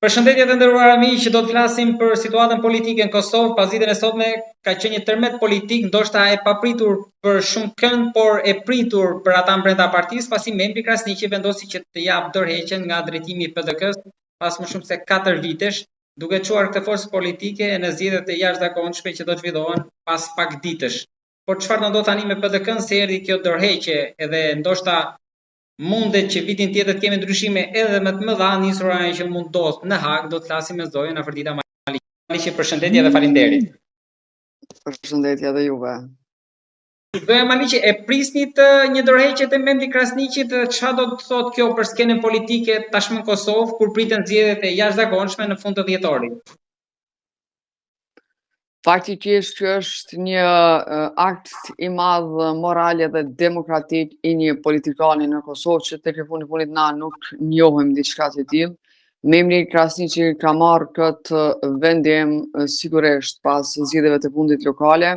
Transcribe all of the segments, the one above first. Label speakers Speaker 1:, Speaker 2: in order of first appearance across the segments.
Speaker 1: Përshëndetje të nderuar miq, do të flasim për situatën politike në Kosovë. Pasditen e sotme ka qenë një tërmet politik, ndoshta e papritur për shumëkënd, por e pritur për ata brenda partisë, pasi Memli Krasniqi vendosi që të japë dorëheqjen nga drejtimi i PDK-së pas më shumë se 4 vitesh, duke çuar këtë forcë politike në zgjedhjet e jashtëzakonshme që do të zhvillohen pas pak ditësh. Por çfarë do ndodhë tani me PDK-në se erdhi kjo dorëheqje edhe ndoshta Mundet që vitin tjetër të kemi ndryshime edhe më të mëdha nisur nga ajo që mund të ndodhë në Hagë, do të flasim me zonjën Afërdita Maliqi. Përshëndetje dhe faleminderit.
Speaker 2: Përshëndetje edhe juve.
Speaker 1: Zonja Maliqi, e prisnit një dorëheqje të Memli Krasniqit dhe çfarë do të thotë kjo për skenën politike tashmë në Kosovë kur priten zgjedhjet e jashtëzakonshme në fund të dhjetorit?
Speaker 2: Faktikisht që është një akt i madh moral edhe demokratik i një politikani në Kosovë që tek e fundi fundit na nuk njohim diçka të tillë. Memli Krasniqi ka marrë këtë vendim sigurisht pas zgjedhjeve të fundit lokale,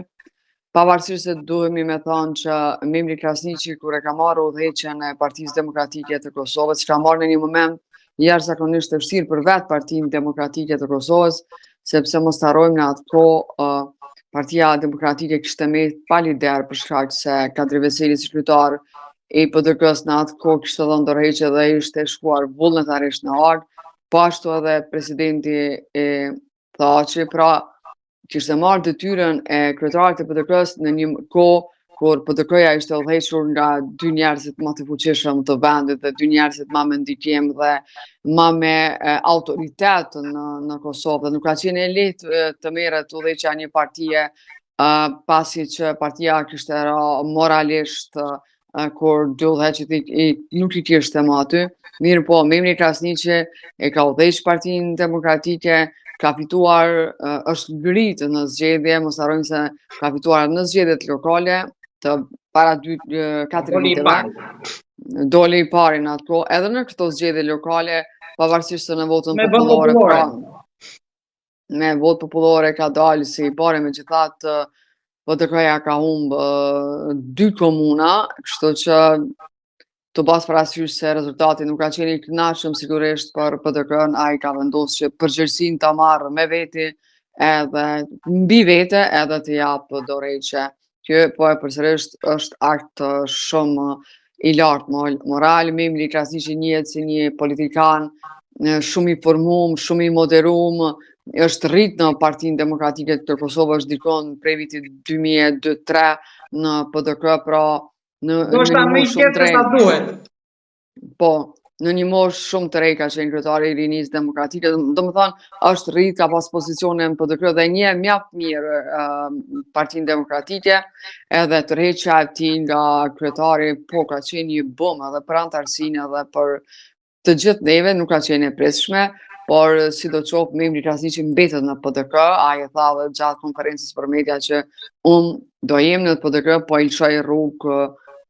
Speaker 2: Pavarësisht se duhemi me thonë që Memli Krasniqi kur e ka marrë udhëheqjen e Partisë Demokratike të Kosovës, ka marrë në një moment jashtëzakonisht të vështirë për vetë Partinë Demokratike të Kosovës, sepse mos të harrojmë në atë kohë uh, Partia Demokratike kishte met pa lider për shkak se Kadri Veseli si kryetar i PDK-së në atë kohë kishte dhënë dorëheqje dhe ishte shkuar vullnetarisht në Hagë, po ashtu edhe presidenti e Thaçi, pra kishte marrë detyrën e kryetarit të PDK-së në një kohë kur PDK-ja ishte udhëhequr nga dy njerëzit më të fuqishëm të vendit dhe dy njerëzit më me ndikim dhe më me e, autoritet në në Kosovë dhe nuk ka qenë e lehtë të merret udhëheqja e një partie uh, pasi që partia kishte ra moralisht kur dy udhëheqësit i, i, nuk i kishte më aty. Mirëpo, Memli Krasniqi e ka udhëheq Partinë Demokratike, ka fituar, është ngritë në zgjedhje, mos harrojmë se ka fituar në zgjedhjet lokale të para dy, katër viteve. Doli i pari në atë kohë, edhe në këto zgjedhje lokale, pavarësisht se në votën
Speaker 1: popullore,
Speaker 2: pra, me votë popullore ka dalë si i pari, megjithatë PDK-ja ka humbë dy komuna, kështu që tu pas parasysh se rezultati nuk ka qenë i kënaqshëm sigurisht për PDK-n, ai ka vendosur që përgjegjësinë ta marrë me veti edhe mbi vete edhe të japë dorëheqje. Kjo po e përsëris është akt shumë i lartë moral, Memli Krasniqi njihet si një politikan shumë i formum, shumë i moderum, është rrit në Partinë Demokratike të Kosovës është dikun prej vitit 2002-3 në PDK,
Speaker 1: pra në, në një moshë shumë të re. duhet.
Speaker 2: Po, në një moshë shumë të re ka qenë kryetari i Rinisë Demokratike, domethënë, është rrit, ka pas pozicione në PDK dhe njeh mjaft mirë uh, Partinë Demokratike, edhe tërheqja e tij nga kryetari, po ka qenë një bum edhe për anëtarësinë edhe për të gjithë neve, nuk ka qenë e pritshme, por sidoqoftë Memli Krasniqi mbetet në PDK, ai e tha edhe gjatë konferencës për media që unë do jem në PDK, po i lëshoj rrugë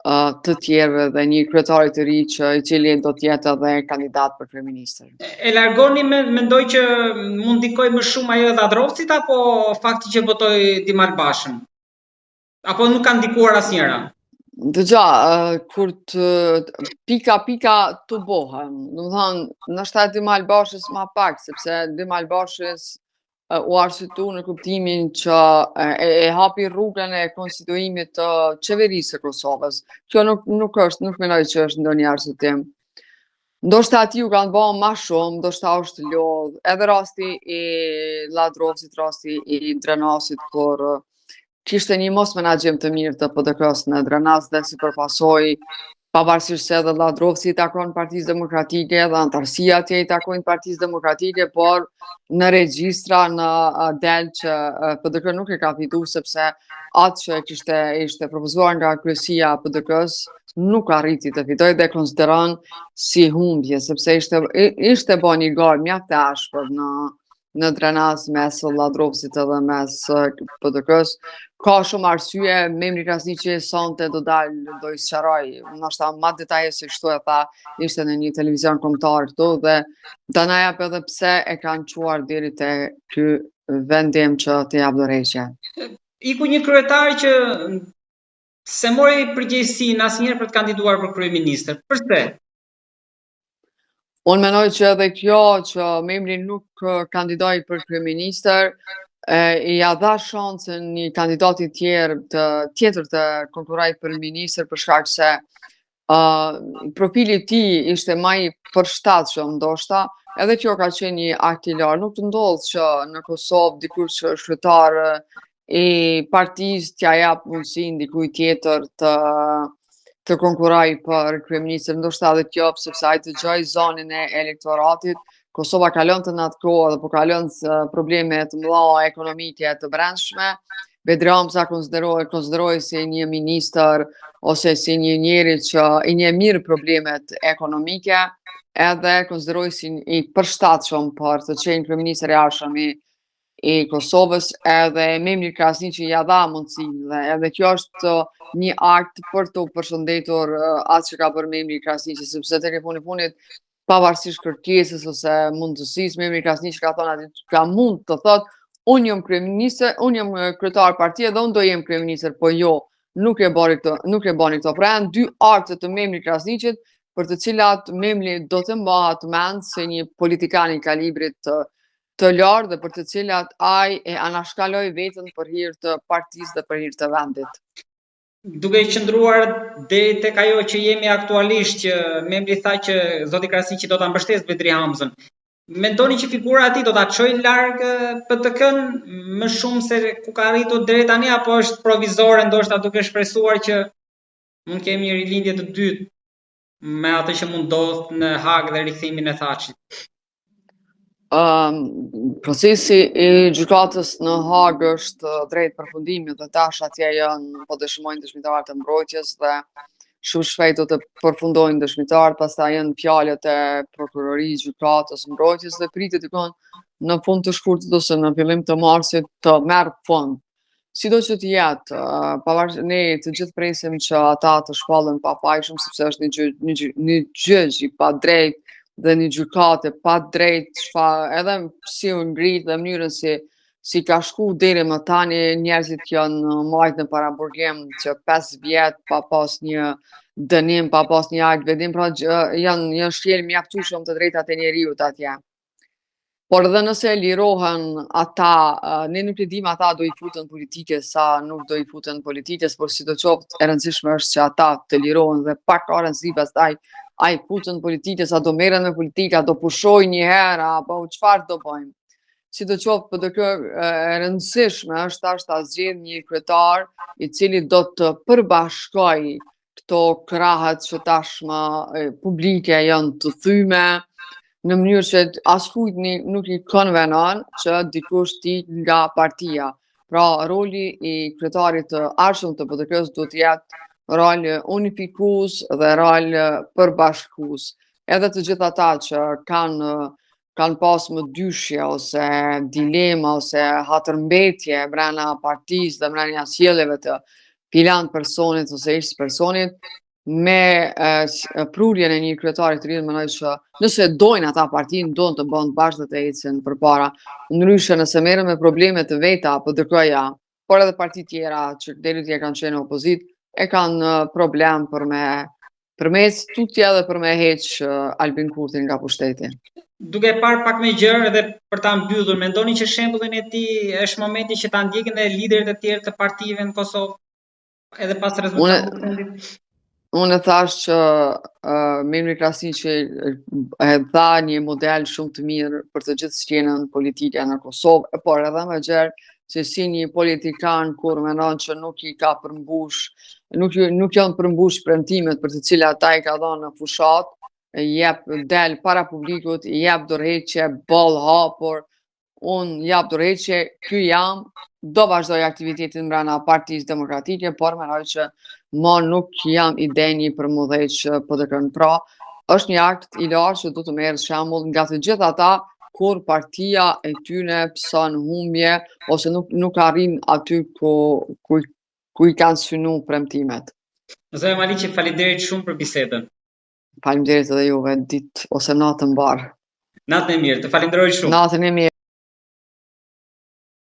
Speaker 2: uh, të tjerëve dhe një kryetari të ri që i cili do të jetë edhe kandidat për
Speaker 1: kryeministër. E largoni me, mendoj që mund ndikoj më shumë ajo e Lladrovcit apo fakti që votoi Dimal Bashën? Apo nuk ka ndikuar asnjëra?
Speaker 2: Dëgjo, uh, kur të pika pika të bohen, domethënë, ndoshta Dimal Bashës ma pak, sepse Dimal Bashës u arsyetu në kuptimin që e, e hapi rrugën e konstituimit të qeverisë së Kosovës. Kjo nuk nuk është, nuk mendoj që është ndonjë arsyetim. Ndoshta atij ju kanë bë ma shumë, ndoshta është lodh. Edhe rasti i Lladrovcit, rasti i Drenasit, kur kishte një mosmenaxhim të mirë të PDK-së në Drenas dhe si për pasojë pavarësisht se edhe Lladrovci i takon Partisë Demokratike dhe anëtarësia atje i takojnë Partisë Demokratike, por në regjistra në del që PDK nuk e ka fitu sepse atë që kishte ishte propozuar nga kryesia e PDK-së nuk arriti të fitojë dhe konsideron si humbje sepse ishte ishte bë një garë mjaft e ashpër në në Drenas mes Lladrovcit edhe mes PDK-s. Ka shumë arsye, Memli Krasniqi sonte do dal, do i sqaroj, ndoshta ma detaje se kështu e tha, ishte në një televizion kombëtar këtu dhe do na jap edhe pse e kanë çuar deri te ky vendim që të jap
Speaker 1: dorëheqje. Iku një kryetar që s'e mori përgjegjësinë asnjëherë për të kandiduar për kryeministër. Përse?
Speaker 2: Unë mendoj që edhe kjo që Memli nuk kandidoi për kryeministër, e, ia dha shansën një kandidati tjerë të tjetër të konkurrojë për ministër për shkak se uh, profili i tij ishte ma i përshtatshëm ndoshta, edhe kjo ka qenë një akt i lartë. Nuk të ndodh që në Kosovë dikush që është kryetar i partisë t'ia jap mundësinë dikujt tjetër të të konkurrojë për kryeministër, ndoshta edhe kjo sepse ai dëgjoi zanin e elektoratit, Kosova kalonte në atë kohë dhe po kalon probleme të mëdha ekonomike të brendshme. Bedri Hamza konsiderohej konsiderohej si një ministër ose si një njeri që i njeh mirë problemet ekonomike, edhe konsiderohej si i përshtatshëm për të qenë kryeministër i ardhshëm i i Kosovës edhe Memli Krasniqi ia dha mundësinë dhe edhe kjo është një akt për të përshëndetur atë që ka bërë Memli Krasniqi sepse tek e fundi fundit pavarësisht kërkesës ose mundësisë Memli Krasniqi ka thonë atë ka mund të thotë unë jam kryeministër, unë jam kryetar partie dhe unë do jem kryeministër, po jo, nuk e bëri këtë, nuk e bëri këtë. Pra janë dy akte të Memli Krasniqit për të cilat Memli do të mbahet mend si një politikan i kalibrit të të lartë dhe për të cilat ai e anashkaloi veten për hir të partisë dhe për hir të
Speaker 1: vendit. Duke qëndruar deri tek ajo që jemi aktualisht që Memli tha që zoti Krasniqi do ta mbështesë Bedri Hamzën. Mendoni që figura e tij do ta çojë larg PDK-n më shumë se ku ka arritur deri tani apo është provizore ndoshta duke shpresuar që mund të kemi një rilindje të dytë me atë që mund ndodhë në Hagë dhe rikthimin e Thaçit?
Speaker 2: Um, procesi i gjykatës në Hagë është drejt përfundimit dhe tash atje janë po dëshmojnë dëshmitarët e mbrojtjes dhe shumë shpejt do të përfundojnë dëshmitarët, pastaj janë fjalët e prokurorisë, gjykatës, mbrojtjes dhe pritet dikun në fund të shkurtit ose në fillim të marsit të merr fund. Sido që të jetë, pavarësisht ne të gjithë presim që ata të shpallen pafajshëm sepse është një gjë një gjë një gjyq i padrejtë dhe një gjykatë e padrejtë, çfarë edhe si u ngrit dhe mënyrën si si ka shku deri më tani njerëzit janë majt në paraburgim që 5 vjet pa pas një dënim, pa pas një akt vendim, pra gjë, janë janë shkel mjaftueshëm të drejtat e njeriut atje. Por edhe nëse lirohen ata, ne nuk e dimë ata do i futen politikës, a nuk do i futen politikës, por sidoqoftë e rëndësishme është që ata të lirohen dhe pak ka rëndësi pastaj a i futen politikës, a do merren me politikë, a do pushojnë një herë, apo çfarë do bëjmë. Sidoqoftë, PDK e rëndësishme është tash ta zgjedhë një kryetar i cili do të përbashkojë këto krahët që tashmë publike janë të thyme, në mënyrë që askujt një, nuk i konvenon që dikush t'ikë nga partia. Pra, roli i kryetarit të ardhshëm të PDK-së duhet të jetë rol unifikues dhe rol përbashkues. Edhe të gjithë ata që kanë kanë pas mëdyshje ose dilema ose hatërmbetje brenda partisë dhe brenda sjelljeve të filan personit ose iks personit me e, prurjen e një kryetari të ri mendoj që nëse dojnë ata partinë duhet të bëhen bashkë dhe të ecin përpara. Ndryshe nëse merren me probleme të veta PDK-ja, por edhe parti tjera që deri dje kanë qenë në opozitë, e kanë problem për me për me ecë tutje dhe për me heq Albin Kurtin nga
Speaker 1: pushteti. Duke parë pak më gjerë edhe për ta mbyllur, mendoni që shembullin e tij është momenti që ta ndjekin edhe liderët e tjerë të partive në Kosovë, edhe pas rezultatit të
Speaker 2: fundit? Unë e thash që uh, Memli Krasniqi e dha një model shumë të mirë për të gjithë skenën politike në Kosovë, por edhe më gjerë, se si një politikan kur mendon që nuk i ka përmbush, nuk, nuk janë përmbush premtimet për të cilat ai ka dhënë në fushatë, jep del para publikut, jep dorëheqje, ball hapur, unë jap dorëheqje, ky jam, do vazhdoj aktivitetin mbrana Partisë Demokratike, por mendoj që më nuk jam i denjë për me udhëheq PDK-në. Pra, është një akt i lartë që do të merret shembull nga të gjithë ata kur partia e tyne pëson humbje ose nuk nuk arrin aty ku ku ku i kanë synu premtimet.
Speaker 1: Zonja Maliqi, faleminderit shumë për bisedën.
Speaker 2: Faleminderit edhe juve, ditë ose natë të
Speaker 1: mbarë. Natën e mirë, të falenderoj shumë.
Speaker 2: Natën e mirë.